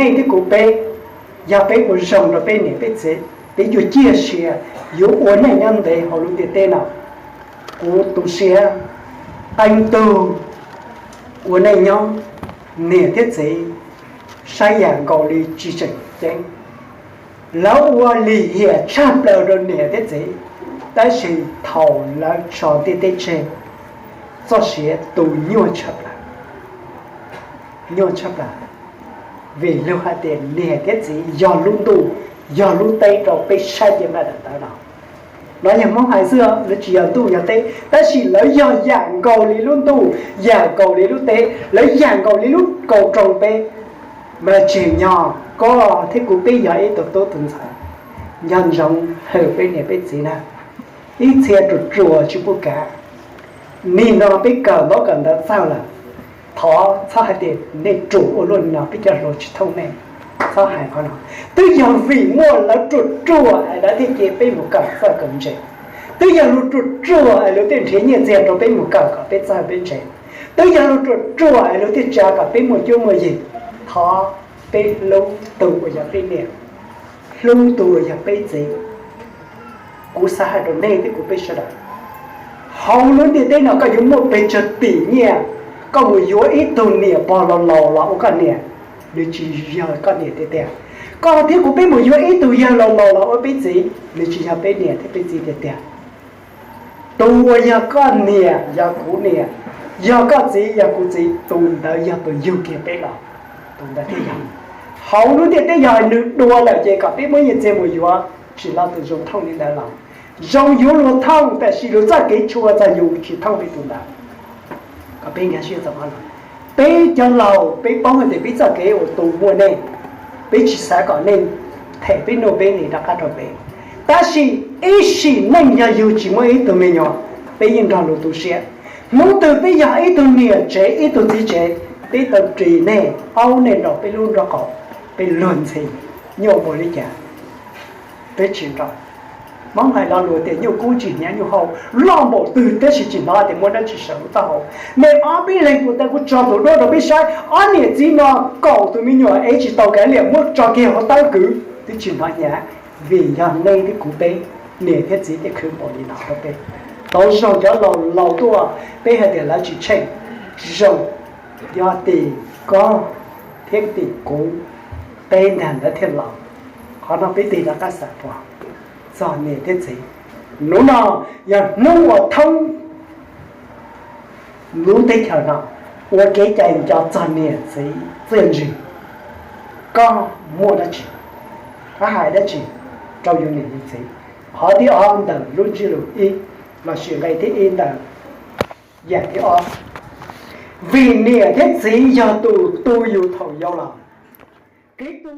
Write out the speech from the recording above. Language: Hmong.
Nej thiab kuv peb, yog peb ua zoo rau peb niam peb txiv, peb yuav ciaj sia, yuav ua neej nyob ntev hauv lub ntiaj teb no. Kuv tu siab qee tug ua neej nyob, niam thiab txiv saib yam nkaus li tsis tseem ceeb. Lawv ua lim hiam tshaj plaws rau niam thiab txiv, tab sis thaum lawv tso ntiaj teb tseg, txoj sia tu nyuaj tshaj plaws, nyuaj tshaj plaws. Vim luag hais tias niam thiab txiv yog lub ntuj, yog lub teb rau peb saib cia naj daim tawv no. No yog Hmoob hais xwb, lawv tsis yog ntuj yog teb, tab sis lawv yog yam nkaus li lub ntuj, yam nkaus li lub teb, lawv yam nkaus li lub kaus roos peb. Mas tseem yog koj thiab kuv peb yog ib tug tub tus ntxhais, nco ntsoov hwm peb niam peb txiv na. Ib txhia ruam ruam tsis pub kav, nim no peb kawm ntaub kawm ntawv txawj lawm, thov txhob hais tias nej ruam ua luaj li no, peb cov hluas tsis thooj nej. Txhob hais qhov no. Twb yog vim muaj lawv ruam ruam es lawv thiaj cia peb mus kawm txawj kawm ntse. Twb yog luag ruam ruam es luag thiaj nrhiav nyiaj txiag rau peb mus kawm kom peb txawj peb ntse. Twb yog luag ruam ruam es luag thiaj tsa kom peb muaj cuab muaj yig. Thov peb hlub tus uas yog peb niam, hlub tus uas yog peb txiv. Kuv xav hais rau nej thiab kuv peb sawv daws, hauv lub ntiaj teb no koj yuav muaj pes tsawg tim nyiaj, koj mus yuav ib tug niam pog laus laus los ua koj niam, nws tsis yog koj niam tiag tiag. Koj thiab kuv peb mus yuav ib tug yawg laus laus los ua peb txiv, nws tsis yog peb niam thiab peb txiv tiag tiag. Tus uas yog koj niam yog kuv niam, yog koj txiv yog kuv txiv, tus ntawd yog tus yug kiag peb los, tus ntawd thiaj yog. Hauv lub ntiaj teb yog nws dua lawm ces kom peb muab nyiaj txiag mus yuav tsis los tus zoo thooj li ntawd los. Zoo yuav luag thooj, tab sis luag txoj kev tshua txog yus tsis thooj li tus ntawd. Kom peb nkag siab txog qhov no. Peb cov laus peb paub hais tias peb txoj kev ua tus muaj nej, peb tsis xav kom nej them peb nuj peb nqis rov qab rau peb. Tab sis ib sim neej yog yus tsis muaj ib tug me nyuam, peb yeej nrog luag tu siab. Hnub twg peb yog ib tug niam tsev ib tug txiv tsev, peb tau ris nej aub nej nraum peb lub nraub qaum, peb luag ntxhi nyuaj npaum li cas peb tsis nrog. Hmoob hais lo lus tias nyuj kub tsis hnyav nyuj hau, loj npaum twg tab sis tsis hnov tias muaj dab tsi sawv lub taub hau. Nej ob peb leeg tus ntawd kuv tso tus duab rau peb saib, ob niam txiv no kaum tus me nyuam es tsis tau kav liam muab tso kiag hauv tawb kwv twb tsis hnov hnyav, vim yog nej thiab kuv peb, niam thiab txiv thiaj khwv npaum li no rau peb. Tau zoo cov laus laus tuaj peb hais tias lawv tsis tsheej, zoo, yog tim koj thiab tim kuv, peb ntag ntawd thiaj laus. Qhov no peb tig rov qab xav pom txog niam thiab txiv. Hnub no yog hnub uas thoob lub teb chaws no ua kev cai nco txog niam txiv txiaj ntsig. Koj muaj dab tsi, koj hais dab tsi rau yus niam yus txiv? Qhov thib ob ntawm lub ntsiab lus ib lossis nqe thib ib ntawm yam thib ob, vim niam thiab txiv yog tus tu yus thaum yau los. Kev tu